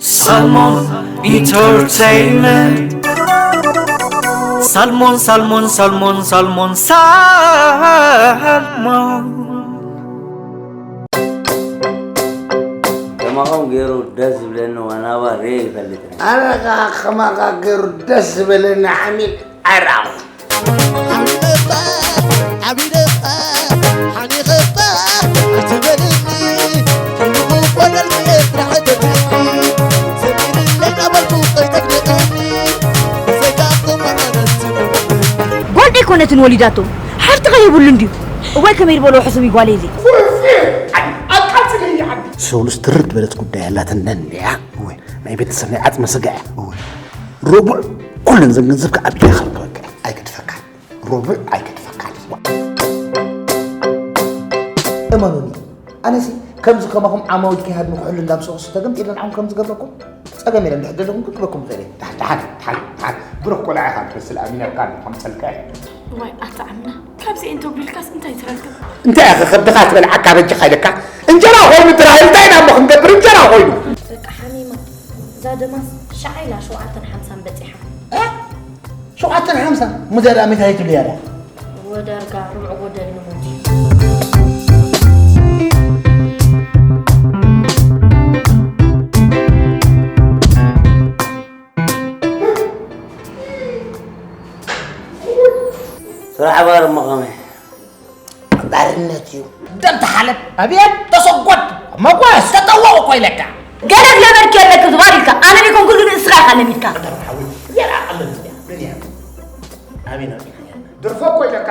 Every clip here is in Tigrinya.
Salmon Entertainment. Salmon, Salmon, Salmon, Salmon, Salmon. ከማኹም ገይሩ ደስ ዝብለኒ ዋናባ ርኤ ይፈልጥ። ኣነ ከዓ ከማኻ ገይሩ ደስ ዝበለኒ ሓሚድ ኣራኹ። ጓል ደይኮነትን ወሊዳቶ ሓፍቲ ከ የብሉን ድዩ? እዋይ ከመይ ዝበሎ ሕሱም እዩ ጓለይ እዚ። ኣቃጽለኒ ዓዲ ሰሉስ ትርር ዝበለት ጉዳይ ኣላትነን እያ። እወ፣ ናይ ቤተሰብ ናይ ዓጽመ ስጋ እያ። እወ፣ ረቡዕ ኩለን ዘን ገንዘብ ከዓብያ ከልበወካ እያ። ኣይገድፈካን፣ ረቡዕ ኣይገድፈካን። እመኑኒ፣ ኣነሲ ከምዚ ከማኹም ዓማዊል ከይሃድሙ ክሕሉ እንዳምሰኹ ተገምጢለ ንዓኹም ከም ዝገብረኩም ጸገም የለን። ድሕር ዘለኹም ክጥበኩም ይኽእል እየ። ደሓን፣ ደሓን፣ ደሓን፣ ደሓን። ብሩኽ ቆልዓ ኢኻ ትመስል፣ ኣሚነካ ከምጸልካ እየ። ዋይ ኣታ ዓምና፣ ካብዚ እንተጉዲልካስ እንታይ ትረክብ? እንታይ ኢኻ ከብድኻ ትበልዓካ በጃኻ ኢለካ? እንጀራ ኮይኑ ጥራይ እንታይ ኢና እሞ ክንገብር? እንጀራ ኮይኑ። በቃ ሓሚማ፣ እዛ ደማስ ሻዓ ኢላ ሸውዓተን ሓምሳን በጺሓ። ሸውዓተን ሓምሳን ሙዚያ ደኣ መታይትሉ እያ ደኣ። ወዳርጋ ርብዒ ጎደል ንሞት እዩ። ስራሕ ባር እሞ ከመይ? ባርነት እዩ። ደም ተሓለብ፣ ኣብየት ተሰጎድ፣ መጓስ ተጠወቕ እኮ ኢለካ። ገለ ዝገበርክ የለክ ዝባር ኢልካ ኣነ ደይኮንኩ ግን እስኻ ኢኻ ለሚድካ። የላ ቀለል እያ። ምን እያ? ኣሜን ኣሜን። ድርፎ እኮ ኢለካ፣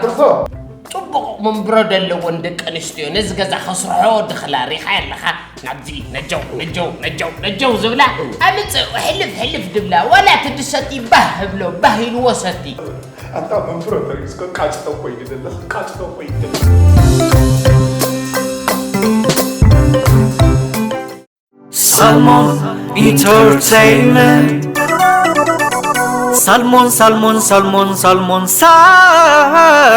ድርፎ። ጽቡቕ መንብሮ ዘለወን ደቂ ኣንስትዮ ነዚ ገዛ ከስርሖ ድኽላ ሪኻ ኣለኻ። ናብዚ ነጀው ነጀው ነጀው ነጀው ዝብላ ኣምጽእ ሕልፍ ሕልፍ ድብላ ዋላ እቲ ድሰቲ ባህ ህብሎ ባህ ኢልዎ ሰቲ። ኣታ መንብሮ ተሪስከ ቃጭቶ ኮይኑ ዘለኽ ቃጭቶ ኮይኑ ዘለኽ። Salmon Entertainment. Salmon, Salmon, Salmon, Salmon, Salmon.